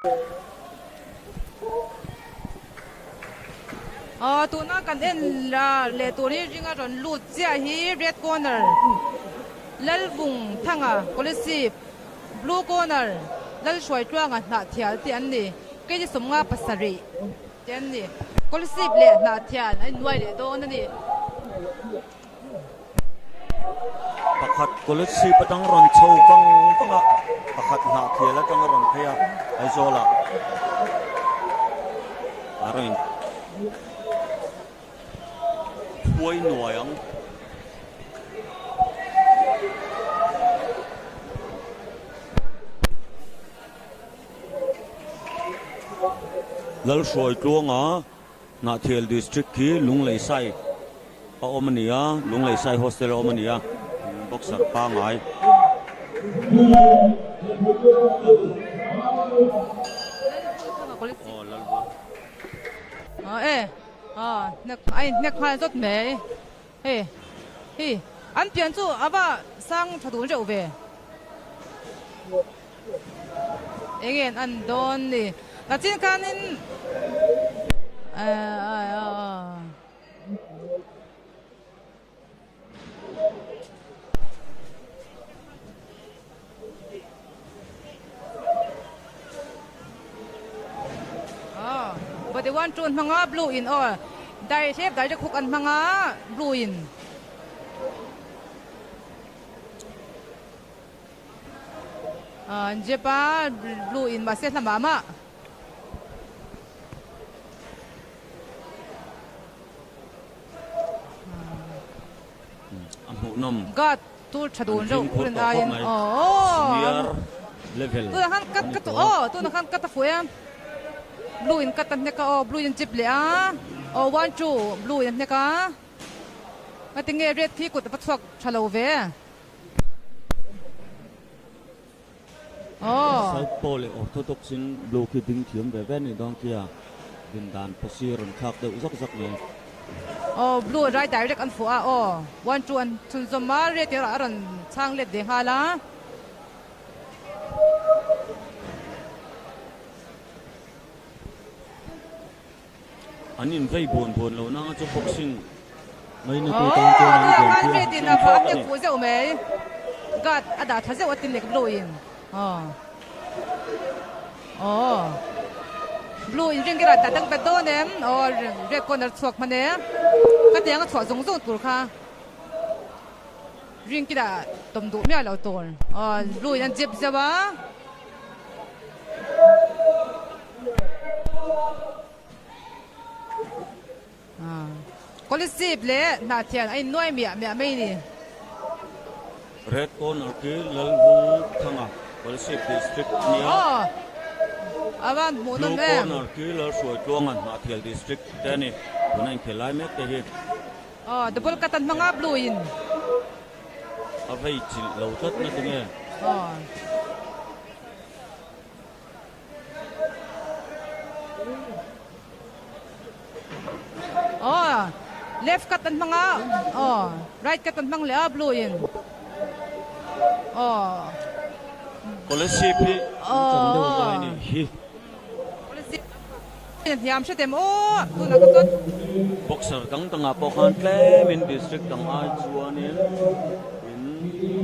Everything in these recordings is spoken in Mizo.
Aw tuna kan en leh tur hi ringa rawn lut chiah hi red corner Lalvung Thanga Kolasib blue corner Lalhruaitluanga Hnahthial te an ni kg 57 te an ni Kolasib leh Hnahthial an innuai leh dawn a ni. Pakhat Kolasib atang rawn chho vang vang a, pakhat Hnahthial atang a rawn phei a, Aizawlah a rawn in phuai nuai ang. Lalhruaitluanga Hnahthial District khi Lunglei Sai a awm a ni a, Lunglei Sai Hostel a awm a ni a, boxer pangai. A inhnek nghal zawt mai hei hi an pian chu a va sang tha dun reuh ve eng nge an dawn ni nachin khanin Body one two an hmang a blue in aw dai hlep dai hook an hmang a blue in. An jep a blue in mahse hla mah mah. A hmuhnawm. Guard tur tha dun reuh rin aiin aww tunah khan cut ka tu aw tunah khan cut a fuh em blue in cut a hnek a aw blue in jip leh a aw one two blue in a hnek a ngatinge red khi kut a va chhuak tha lo ve. Southpaw leh Orthodox in blue khi ding thiam ve ve anih dawn khi a din dan pawh rawn thlak deuh zak zak mai. Aw blue right direct an fuh a aw one two an chhunzawm a red erawh a rawn chhang let ve nghal a. An invei buan buan lo nanga chu boxing ngaina tu tan chuan an game khi a han chhung thlawt a ni. Zeuh mai guard a dah tha zeuh a tin lek blue in aw blue in ring ira dah dang bet dawn em aw red corner chhuak hman e ka tiang a chhuah zung zung tur kha ring kila tawm duh miah lo tur aw blue in an jep zeuh a. Kolasib leh Hnahthial a innuai miah miah mai a ni. Red Corner khi Lalvungthanga, Kolasib District a nia. Blue Corner khi Lalhruaitluanga, Hnahthial District te a ni. Tuna inkhel lai mek te hi. Double cut an hmang a blue in. A vei chilh lo tlat na tinge. Aw left cut an hmang a aw right cut an hmang leh a blue in aw Kolasib hi an chan deuh ngai a nih hi. Kolasib an hniam hret em aw tunah kha chuan. Boxer dang dangah pawh khan tlemin district dang ai chuanin in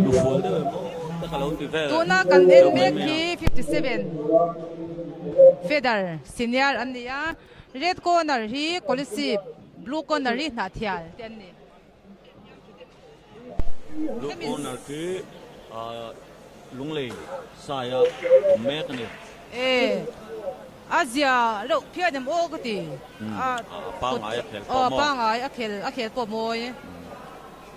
lufual deuh em aw te ka lo ti vel. Tuna kan en mek hi 57 feather senior an ni a, red corner hi Kolasib, blue corner hi Hnahthial te an ni. Blue corner khi Lunglei saia awm mek a ni. E, a zia reuh phian em aw ka ti. A pangai a khel pawh maw? A pangai a khel a khel pawh mawi.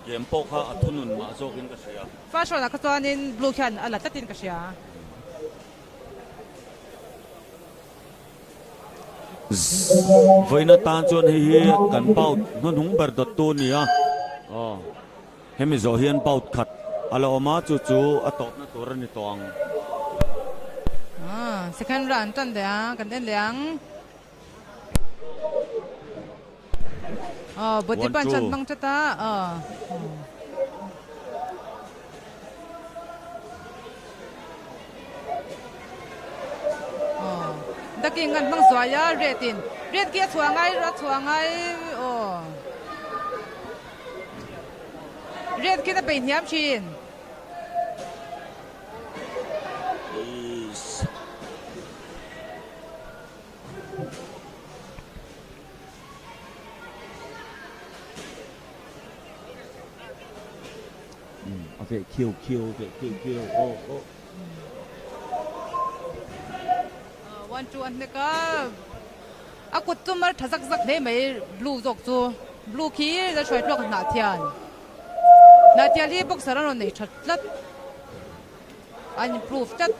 Game pawh kha a thunun mah zawkin ka hria. First round ah kha chuanin blue khian a la tlatin ka hria. Vawiin atan chuan hei hi kan bout hnuhnung ber dawttu a ni a, aw hemi zawh hian bout khat a la awm a, chu chu a tawpna tur a ni tawh ang. Second round tan leh ang, kan en leh ang. Aw body punch an hmang tlat a, aw. Aw. Ducking an hmang zuai a red in red khi a chhuah ngai a chhuah ngai aw red khi a bei hniam thin. A veh khiu khiu veh khiu khiu aw aw. One two an hnek a, a kut chu mar tha zak zak hle mai blue zawk chu blue khi la hruai tluak hnah thian hnah thian hi boxer an rawn nei tha tlat a improve tlat.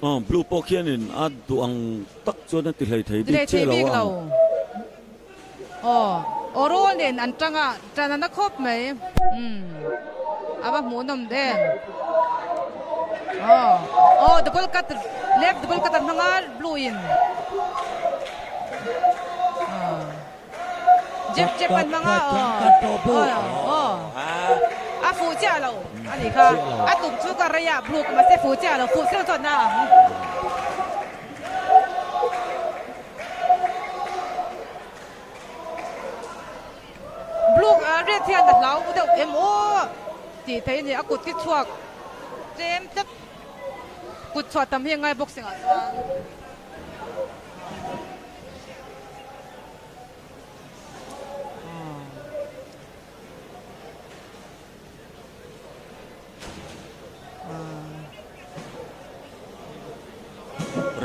Aw blue pawh khianin a duh ang tak chuan a ti hlei thei bik chiah lo ang. Aw aw rawl nen an tang a tan a na khawp mai umm a va hmuh nawm em aw aw double cut left double cut an hmang a blue in aw. Jep jep an hmang a aw aw a fuh chiah lo a nih kha a tum chu ka rei a blue mahse fuh chiah lo fuh chiah chuan a ang. Blue a red hian a hlau deuh em aw tih theih a ni a kut hi chhuak tlem tlat kut chhuah tam hi a ngai boxing ah chuan.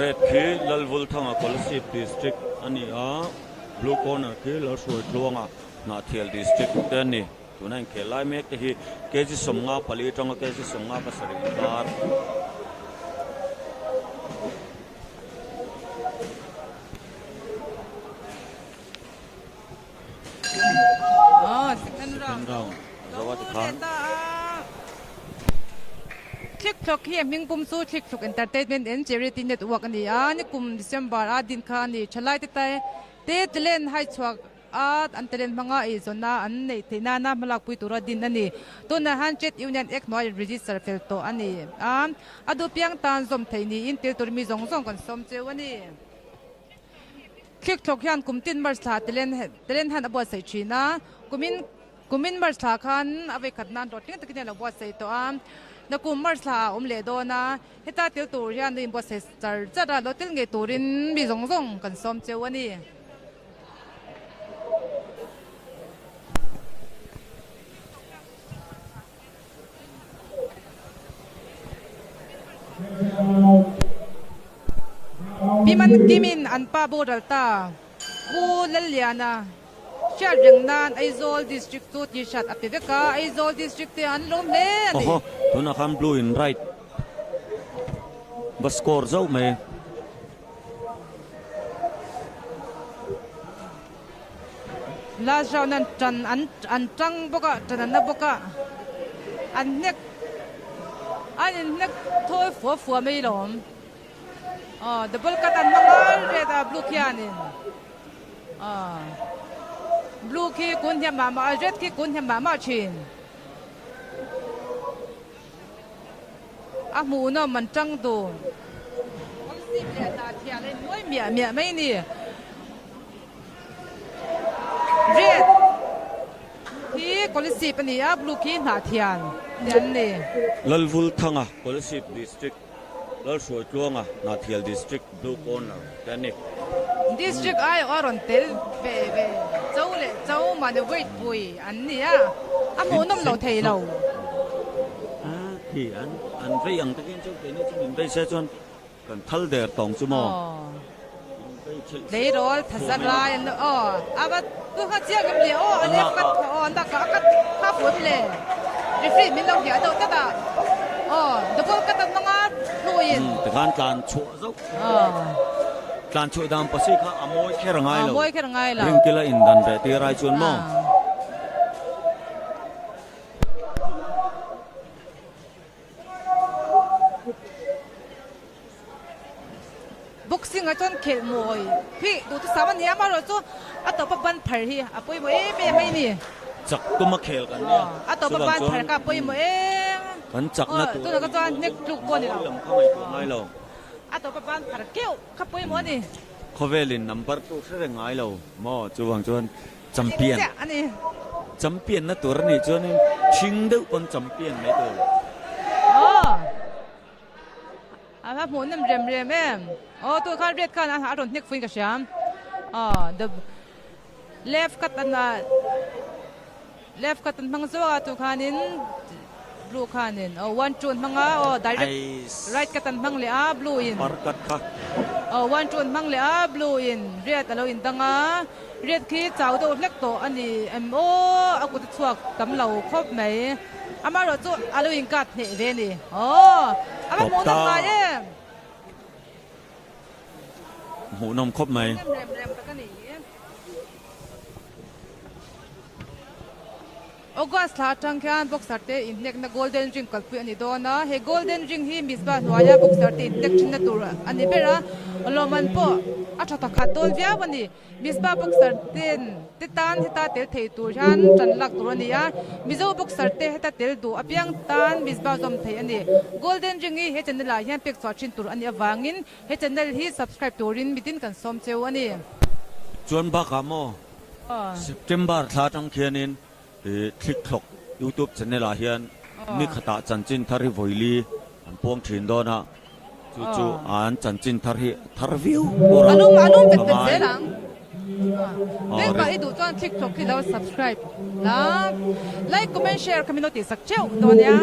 Red khi Lalvulthanga Kolasib District a ni a, Blue Corner khi Lalhruaitluanga Hnahthial District te a ni. Tuna inkhel lai mek te hi kg 54 atanga kg 57 inkar. Second round zo a tikhan. Thlik thlawk hi a hming pum chu Thlik Thlawk Entertainment and Charity Network a ni a, nikum December a din kha a ni. Thalai te tai te talent hai chhuak a an talent hmanga eizawnna an neih theih nana hmalakpui tura din a ni. Tunah hian Trade Union Act hnuaiah register fel tawh a ni a, a duhpiang tan zawm theih niin tel tur mi zawng zawng kan sawm cheu a ni. Thlik thlawk hian kum tin March thla talent hian a buatsaih thin a, kumin kumin March thla khan a vei khat nan hlawhtling takin a lo buatsaih tawh a, nakum March thla ah a awm leh dawn a, heta tel tur hian a inbuatsaih char char a, lo tel ngei turin mi zawng zawng kan sawm cheu a ni. Pi Man Kimin an pa boral ta. Pu Lalliana hriat reng nan Aizawl District chu t-shirt a pe vek a, Aizawl District te an lawm hle a ni. Awhaw, tunah khan blue in right va score zauh mai. Last round an tan an an tang bawk a tan an na bawk a an hnek an in hnek thawi fua fua mai lawm aw double cut an hmang a red a blue khianin aw blue khi kun hniam mah mah a red khi kun hniam mah mah thin a hmuh nawm an tang dun awlsip leh dah thiah leh nuai miah miah mai a ni. Red hi Kolasib a ni a, blue khi Hnahthian te an ni. Lalvulthanga, Kolasib District, Lalhruaitluanga, Hnahthial District, Blue Corner te an ni. District aiawh a rawn tel ve ve Cho leh Cho mahni weight pui an ni a, a hmuhnawm lo thei lo. A khi an an vei ang takin chu keini chu min vei se chuan Kan thal der tawng chu maw? Tleirawl thaza lai an aw a va tu kha chiang em le aw a left cut kha aw an dak a cut kha fu em le referee min lo hliah deuh tlat a aw double cut an hmang a hnuaiin Tikhan tlan chhuah zauh tlan chhuah dan pasi kha a mawi kher a ngai lo mawi kher a ngai lo ringkila indan reh tir ai chuan maw? Boxing. Boxing ah chuan khelh mawi hi duhthusam a ni a, amaherawhchu a tawpa ban phar hi a pawimawh em em mai a ni. Chak tuma khel kan nia, A tawpa chuvang ban chuan phar kha a pawimawh em. Kan chakna tur Tunah kha chuan hnek tluk pawh a ni lo. Mawi lam kha ngaihtuah ngai lo. A tawpa ban phar keuh kha pawimawh a ni. Khawvelin number chu hre reng ngai lo maw, chuvang chuan champion Chiah a ni. Champion na tur a nih chuanin ṭhing deuh pawn champion mai tur. Aw. A va hmuh nawm rem rem em. Aw tun khan red khan a rawn hnek fuin ka hria. Aw the left cut an left cut an hmang zawk a tu khanin blue khanin aw one two an hmang a aw direct right cut an hmang leh a blue in aw one two an hmang leh a blue in red a lo indang a red khi chau deuh hlek tawh a ni em aw a kut a chhuak tam lo khawp mai. Amaherawh chu a lo inkap hneh ve a ni. Aw, a va hmuhnawm ngai em! Hmuhnawm khawp mai. Hmuhnawm rem rem tak a ni. August thla atang khian boxer te inhnekna Golden Ring kalpui a ni dawn a. He Golden Ring hi Mizpah hnuaia boxer te inhnek thinna tur a ni ber a. Lawmman pawh a tha thakhat dawn viau a ni. Mizpah boxer ten te tan heta tel thei tur hian tan lak tur a ni a, Mizo boxer te heta tel duh apiang tan Mizpah zawm thei a ni. Golden Ring hi he channel ah hian pek chhuah thin tur a nih avangin he channel hi subscribe turin mitin kan sawm cheu a ni. Chuan bakah maw September thla atang khianin Thlikthlawk YouTube channel ah hian ni khatah chanchin thar hi vawili an puang thin dawn a, chu chu an chanchin thar hi thar viau tur a ka ngai. Bengva i duh chuan Thlikthlawk hi lo subscribe la, like, comment, share kha min lo tihsak teuh dawn nia.